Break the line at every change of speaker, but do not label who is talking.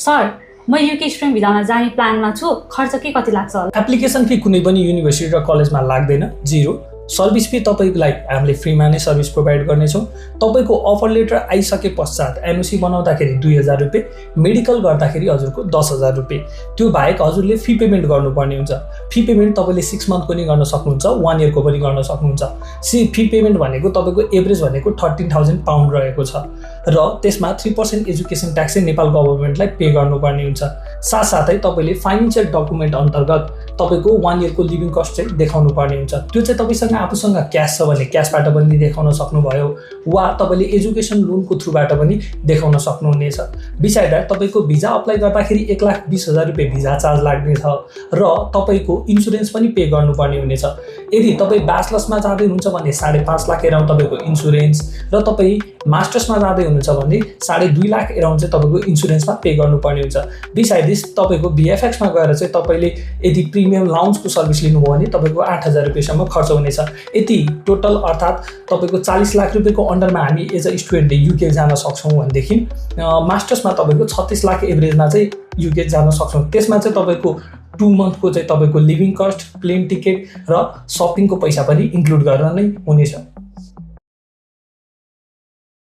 sir म UK student भिजामा जाने प्लानमा छु खर्च के कति लाग्छ होला
एप्लिकेसन फी कुनै पनि युनिभर्सिटी र कलेजमा लाग्दैन जीरो सर्भिस फी तपाईलाई हामीले फ्रीमा नै सर्भिस प्रोभाइड गर्नेछौँ तपाईको अफर लेटर आइसके पश्चात एनओसी बनाउँदाखेरि 2000 रुपैयाँ मेडिकल गर्दाखेरि हजुरको 10000 रुपैयाँ त्यो बाहेक हजुरले फी पेमेन्ट गर्नुपर्ने हुन्छ फी पेमेन्ट तपाईले 6 मन्थको पनि गर्न सक्नुहुन्छ 1 इयरको पनि गर्न सक्नुहुन्छ फी पेमेन्ट भनेको तपाईको एभरेज भनेको 13000 पाउन्ड रहेको छ र त्यसमा 3% एजुकेसन ट्याक्स चाहिँ नेपाल गभर्नमेन्टलाई पे गर्नुपर्ने हुन्छ साथसाथै तपाईले फाइनान्शियल डकुमेन्ट अन्तर्गत तपाईको 1 इयरको लिभिङ कस्ट चाहिँ देखाउनु पर्ने हुन्छ त्यो चाहिँ तपाईसँग आफूसँग क्याश छ भने क्याशबाट पनि देखाउन सक्नुभयो वा तपाईले एजुकेसन लोनको थ्रुबाट पनि देखाउन सक्नुहुनेछ बिसाइड दैट तपाईको भिजा अप्लाई गर्दाखेरि 1,20,000 रुपैयाँ भिजा चार्ज लाग्ने छ र तपाईको इन्स्योरेन्स पनि पे गर्नुपर्ने हुनेछ यदि तपाई ब्याचलर्समा जाँदै हुनुहुन्छ भने 5.5 लाख एराउन्ड तपाईको इन्स्योरेन्स र तपाई मास्टर्समा जाँदै हुनुहुन्छ भने 2.5 लाख एराउन्ड चाहिँ तपाईको इन्स्योरेन्समा पे गर्नुपर्ने हुन्छ बिसाइड दिस तपाईको बीएफएक्स मा गएर चाहिँ तपाईले यदि प्रिमियम लाउन्जको सर्भिस लिनुभयो भने तपाईको 8000 रुपैयाँसम्म खर्च हुनेछ यति टोटल अर्थात तपाईको 40 लाख रुपैयाँको अन्डरमा हामी एज अ स्टुडेन्टले युके जान सक्छौं भनेदेखि मास्टर्समा तपाईको 36 लाख एभरेजमा चाहिँ युके जान सक्छौं त्यसमा चाहिँ तपाईको 2 मन्थको चाहिँ तपाईको लिभिङ कस्ट प्लेन टिकट र शपिङको पैसा पनि इन्क्लुड गरेर नै हुनेछ